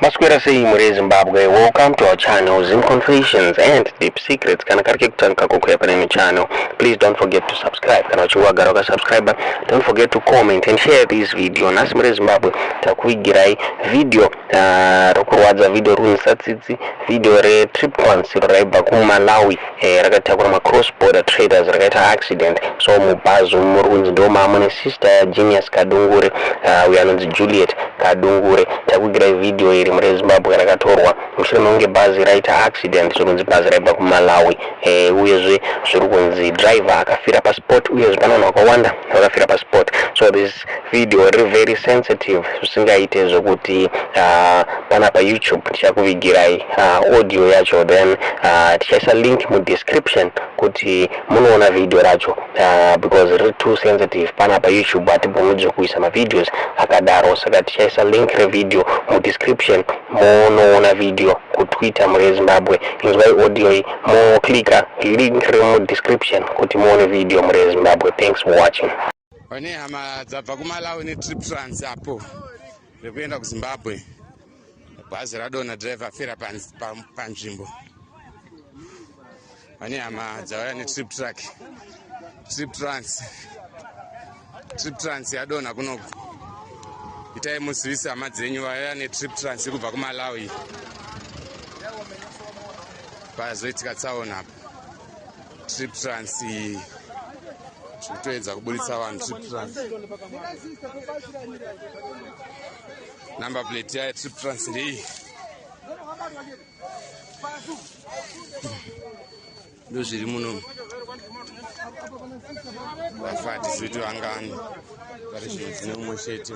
Maswera sei mhuri yeZimbabwe, welcome to our channel Zim Confessions and Deep Secrets. Kana kari kekutanga kako kuya pane channel, please don't forget to subscribe. Kana uchinge wagara wakasubscribe, don't forget to comment and share this video. Nhasi mhuri yeZimbabwe takuvigirai video rokurwadza, video runisa tsitsi, video retrip trans iro raibva kuMalawi, rakatakura macross border traders, rakaita accident. So mubhazi muri kunzi ndo mamo nesister yaGenius Kadungure, uyo anonzi Juliet Kadungure. Takuvigirai video iri mhuri yeZimbabwe, rakatorwa mushure mekunge bhazi raita accident. Zviri kunzi bhazi raibva kuMalawi, uyezve zviri kunzi driver akafira paspot, uyezve pane vanhu vakawanda vakafira paspot. So this video riri very sensitive zvisingaite zvekuti pana paYouTube. Tichakuvigirai audio yacho, then tichaisa link mudescription kuti munoona video racho, because riri too sensitive. Pana paYouTube hatibvumidzwe kuisa mavideos akadaro, saka tichaisa link revideo mudescription, munoona video kuTwitter. Mhuri yeZimbabwe, inzwai audio iyi, moclicka link riri mudescription kuti muone video. Mhuri yeZimbabwe, thanks for watching. Pane hama dzabva kuMalawi netrip trans apo rekuenda kuZimbabwe. Bhazi radonha, driver afira panzvimbo. Pane hama dzauya netrip truck, trip trans, trip trans yadonha kunoku. Itai muzivise hama dzenyu vauya netrip trans kubva kuMalawi. Pazoitika tsaona apa, trip trans tikutoedza kuburitsa vanhu. Trip trans, number plate yayo trip trans ndeiyi, ndo zviri muno. Vafa hatizivi kuti vangani, pari zvino dzine umwe chete.